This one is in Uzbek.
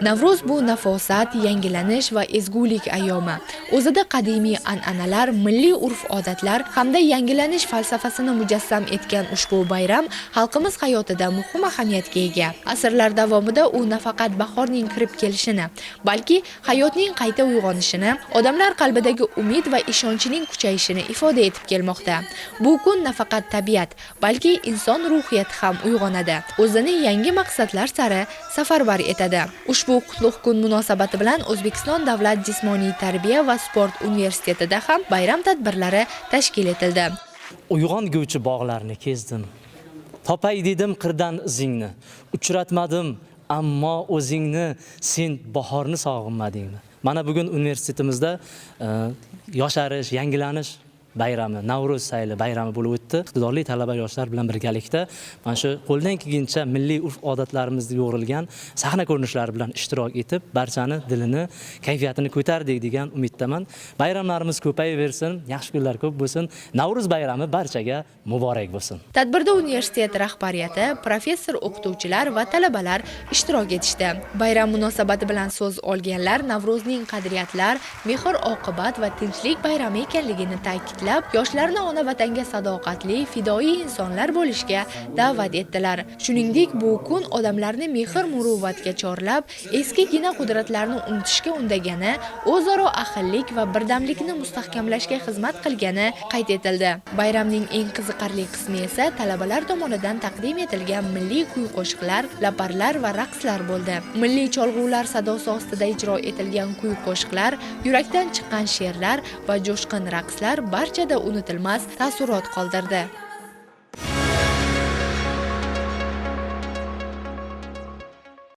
Navro'z bu nafosat, yangilanish va ezgulik ayyomi. O'zida qadimiy an'analar, milliy urf-odatlar hamda yangilanish falsafasini mujassam etgan ushbu bayram xalqimiz hayotida muhim ahamiyatga ega. Asrlar davomida u nafaqat bahorning kirib kelishini, balki hayotning qayta uyg'onishini, odamlar qalbidagi umid va ishonchning kuchayishini ifoda etib kelmoqda. Bu kun nafaqat tabiat, balki inson ruhiyati ham uyg'onadi. O'zini yangi maqsadlar sari safarbar etadi. Ushbu qutlug' kun munosabati bilan O'zbekiston Davlat jismoniy tarbiya va sport universitetida ham bayram tadbirlari tashkil etildi. Uyg'onguvchi bog'larni kezdim. Topay dedim qirdan izingni, uchratmadim, ammo o'zingni, sen bahorni sog'inmadingmi? Mana bugun universitetimizda yosharish, yangilanish bayrami, Navro'z sayli bayrami bo'lib o'tdi. Iqtidorli talaba yoshlar bilan birgalikda mana shu qo'ldan kelguncha milliy urf-odatlarimizga yo'g'rilgan sahna ko'rinishlari bilan ishtirok etib, barchani dilini, kayfiyatini ko'tardik degan umiddaman. Bayramlarimiz ko'payaversin, yaxshi kunlar ko'p bo'lsin. Navro'z bayrami barchaga muborak bo'lsin. Tadbirda universitet rahbariyati, professor o'qituvchilar va talabalar ishtirok etishdi. Bayram munosabati bilan so'z olganlar Navro'zning qadriyatlar, mehr-oqibat va tinchlik bayrami ekanligini ta'kidlab, yoshlarni ona vatanga sadoqatli, fidoyi insonlar bo'lishga da'vat etdilar. Shuningdek, bu kun odamlarni mehr-muruvvatga chorlab, eski gina qudratlarni unutishga undagani, o'zaro ahillik va birdamlikni mustahkamlashga xizmat qilgani qayd etildi. Bayramning eng qiziqarli qismi esa talabalar tomonidan taqdim etilgan milliy kuy-qo'shiqlar, laparlar va raqslar bo'ldi. Milliy cholg'ular sadosi ostida ijro etilgan kuy-qo'shiqlar, yurakdan chiqqan she'rlar va jo'shqin raqslar barchada unutilmas taassurot qoldirdi.